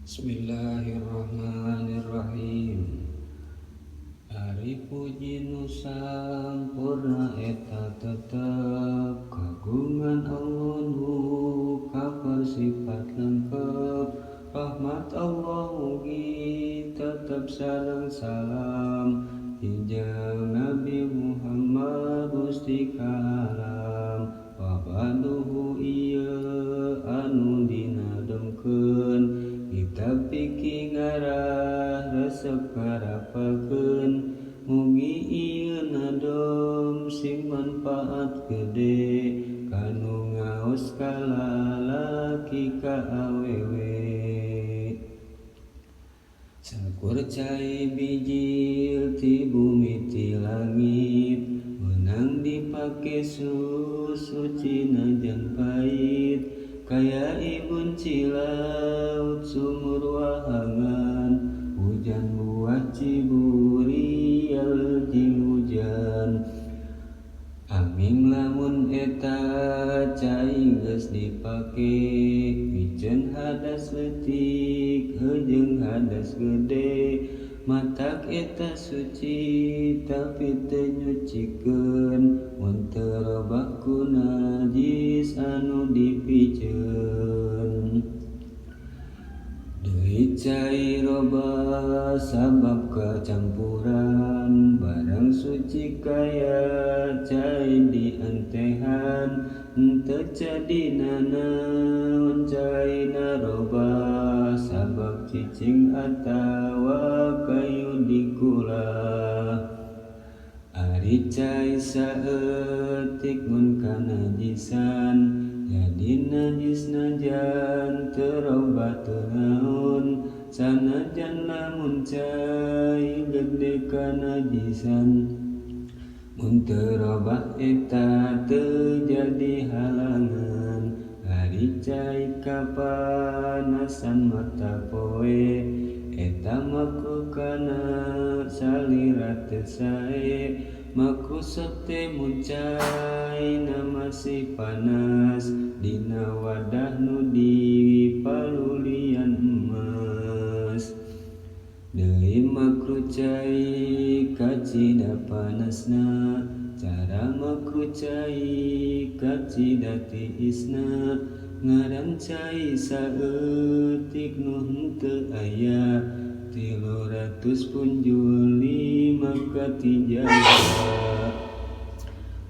Bismillahirrahmanirrahim. Ari puji nu sampurna eta tetep kagungan Allah nu kapersifat lengkep. Rahmat Allah mugi tetep sareng salam Hinjang Nabi Muhammad Gusti kalam. Wabaduhu ieu anu dinadomkeun kitab fikih ngarah resep ngarapalkeun. Mugi ieu nadom sing manfaat gede kanu ngaos ka lalaki ka awewe. Sakur cai bijil ti bumi ti langit meunang dipake susuci najan pait. Kaya ibun cilaut sumur wahangan hujan buah ciburial jeung hujan. Angin lamun eta cai geus dipake miceun hadas leutik jeung hadas gede. Matak eta suci tapi teu nyucikeun mun teu robah ku najis anu dipiceun. Deui cai robah sabab kacampuran barang suci kaya cai diantehan. Henteu jadi nanaon caina robah sabab cicing atawa kayu dikulah. Ari cai saeutik mun kanajisan jadi najis najan teu robah teu naon. Sanajan lamun cai gede kanajisan mun teu robah eta teu jadi halangan. Ari cai kapanasan mata poe eta makruh kana salira teu sae. Makruh teh mun caina masih panas dina wadah nu dipalulian emas. Deui makruh cai kacida panasna cara makruh cai kacida tiisna. Ngaran cai saeutik nu henteu aya 300 punjul 5 katijaya.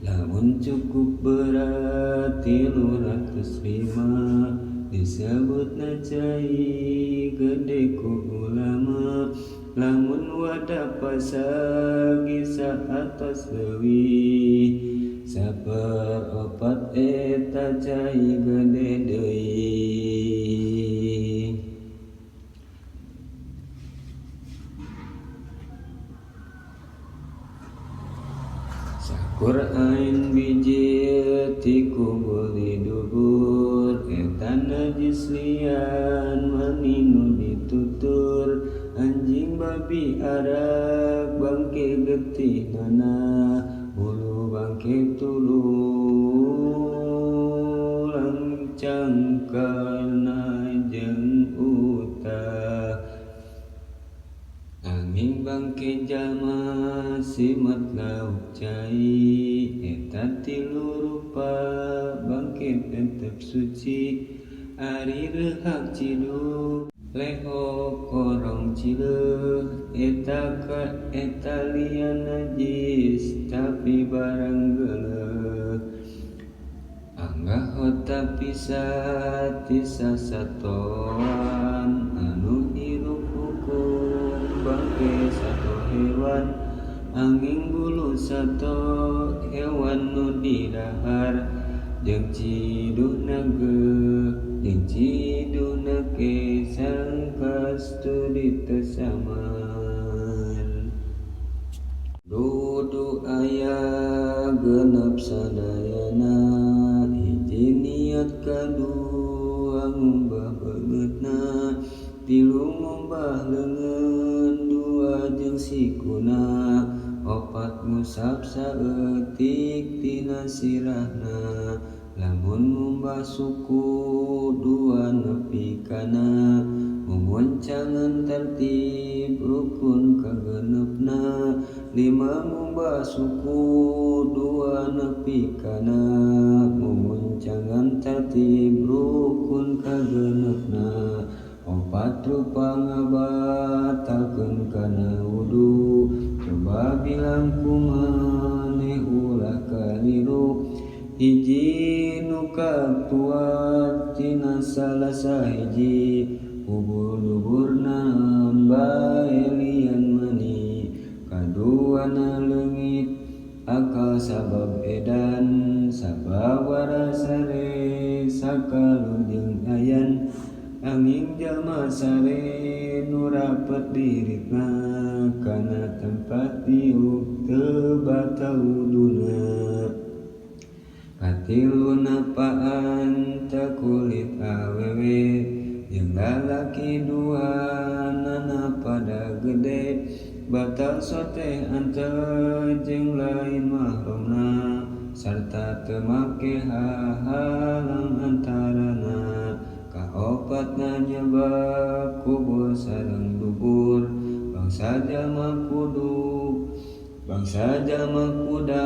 Lamun cukup berat 305 disebutna cai gede ku ulama. Lamun wadah pasagi saatos leuwih 1/4 eta cai gede deui. Sakur ain bijil ti kubur di dubur eta najis lian mani nu ditutur. Anjing babi arak bangke getih nanah bulu bangke tululang cangkalna jeung utah. Angin bangke jalma simat lauk cai eta tilu rupa bangke tetep suci. Ari reuhak ciduk leho korong cileuh eta ka eta lian najis tapi barang geuleuh. Anggah hota bisa ti sasatoan anu hirup hukum bangke sato hewan. Angin bulu sato hewan nu didahar jeung ciduhna jeung ciduhna ke sangkasturi teu samar. Dudu aya genep sadayana hiji niat kadua ngumbah beungeutna tilu ngumbah leungeun dua jeung sikuna opat ngusap saeutik tina sirahna. Lamun ngumbah suku dua nepi kana mungut Mumuncangan tertib rukun kagenepna lima ngubah suku dua nepi kana mumuncangan tertib rukun kagenepna opat rupa ngabatalkeun kana wudu coba bilang kumaneh ulah kaliru hiji nu katuat tina salah sahiji kubur duburna bae lian mani kaduana leungit akal sabab edan sabab warasare sakalur jeung ayan angin jalma sare nu rapet diritna kana tempat diuk teu batal wuduna katilu napaan teu kulit awewe jeung lalaki dua nana pada gede batal soteh anteu jeung lain mahramna sarta teu make hahalang antarana kaopatna nyebab kubur sareng dubur bangsa jalma kudu bangsa jalma kuda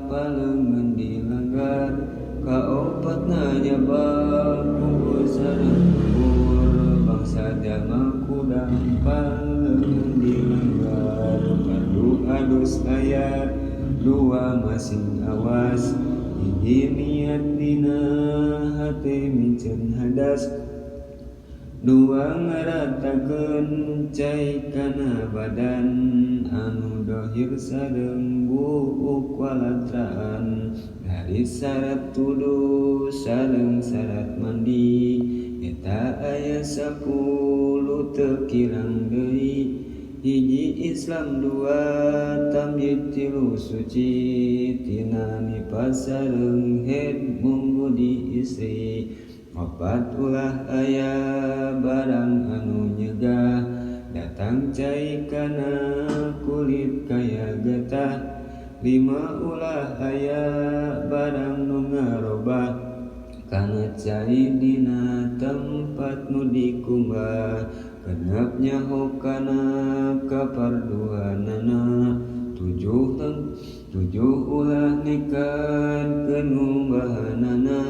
paleungeun dilanggar kaopatna nyebab kubur sareng dubur bangsa jalma kuda paleungeun dilanggar fardu alus aya dua masing awas hiji niat dina hate miceun hadas dua ngaratakeun cai kana badan anu dohir sareng buuk walatraan dari syarat wudu sareng syarat mandi eta aya 10 teu kirang deui hiji Islam dua tamyiz tilu suci tina nifas sareng haid munggu di istri opat ulah aya barang anu nyegah datang cai kana kulit kaya getah lima ulah aya barang nu ngarobah kana cai dina tempat nu dikumbah genep nyaho kana kaparduanana tujuh ulah nekat keungumbahanana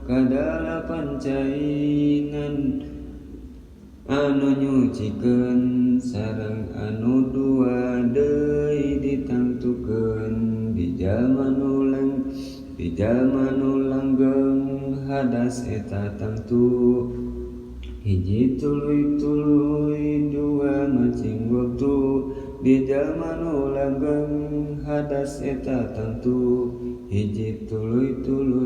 kadalapan cai ngan anu nyucikeun sareng anu dua deui ditangtukeun di jalma nu langgeng hadas eta tangtu hiji tuluy-tuluy dua macing waktu di jalma nu langgeng hadas eta tangtu hiji tuluy-tuluy